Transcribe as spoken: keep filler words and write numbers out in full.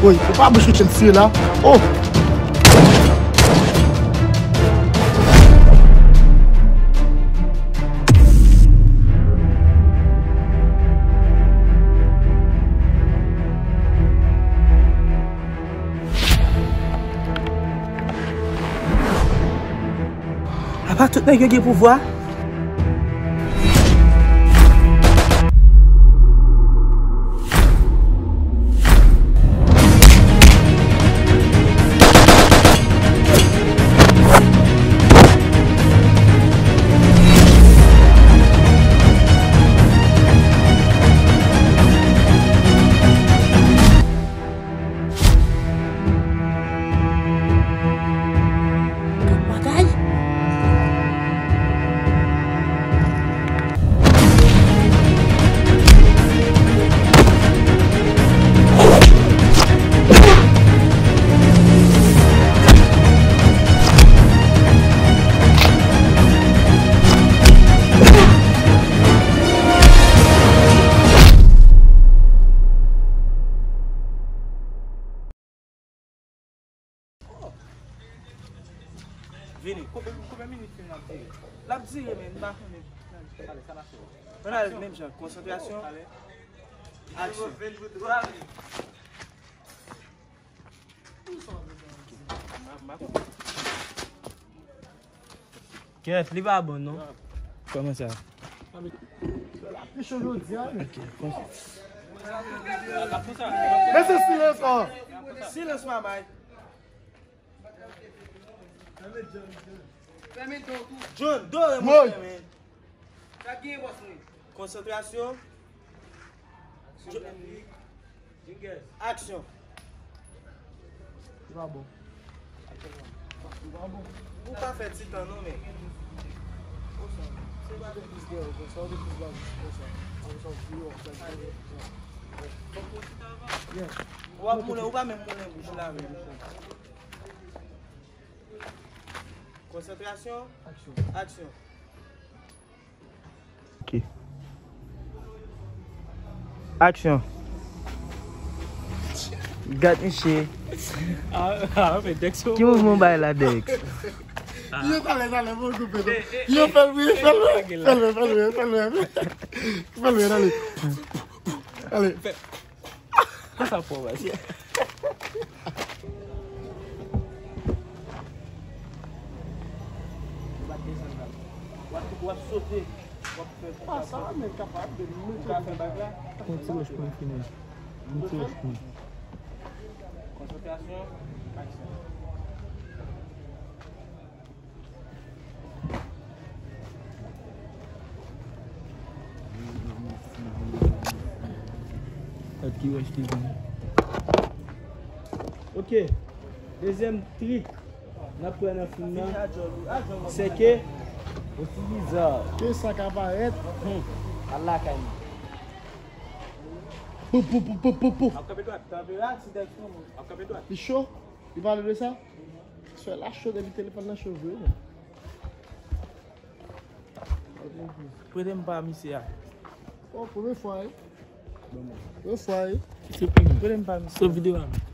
Ou pa bouch Richard tire la. Oh! Apa tout nèg yo gen pouvwa? Gad bagay. Vini. Konbyen, konbyen minit fim nan ap dire? L ap dire, men m pa konnen. Ale, sa mache. Ann ale menm jan. Konsantrasyon. Aksyon. Kèt, li pa bon, non? Kòman sa? Pi cho jodi a, men. Ok, konsa. Mete silans, oh. Silans, manmay. John, dore mwen fèmen. Sa gen, bòs mwen? Konsantrasyon. Aksyon. Li pa bon. Li pa bon. Ou pa fè ti tan non, men. Konsa. Se pa de plis dèyè konsa, ou de plis baz konsa. Konsa, ou pi wè, ou fè konsa. Yeah. Ou ap moulen, ou pa menm moulen bouch la, men. Konsantrasyon. Aksyon. Aksyon. Ok. Aksyon. Gad misye. Ah, ah, men Dex. Ki mouvman w bay la, Dex? Yo, talè, talè, bon, koupe, non. Yo, fè l, wi, fè l, wi. Fè l, wi, fè l, wi, fè l, wi. Fè l, wi, talè. Talè. Konsa pou w pase. W ap desann la. W ap, w ap sote. W ap fè konsa. Pa sa, men kapab de mwen. Ou ka fè bak la? Yon ti wòch pou m fini. Yon ti wòch pou m. Konsantrasyon. Aksyon. Gad ki wòch li gen. Ok. Dezyèm trik n ap pran nan fim nan, se ke yon ti viza. Ke sa ka parèt? Hmm. Al lakay mwen. Pou, pou, pou, pou, pou, pou. Ap kanpe dwat. Kanpe dwat, si Dex pran mwen. Ap kanpe dwat. Li cho? Li pale de sa? Sè la cho depi telefòn nan cho vre, men. Prete m pa misye a. Oh, premye fwa, wi. Premye fwa, wi. Prete m pa misye a. Sou videyo a.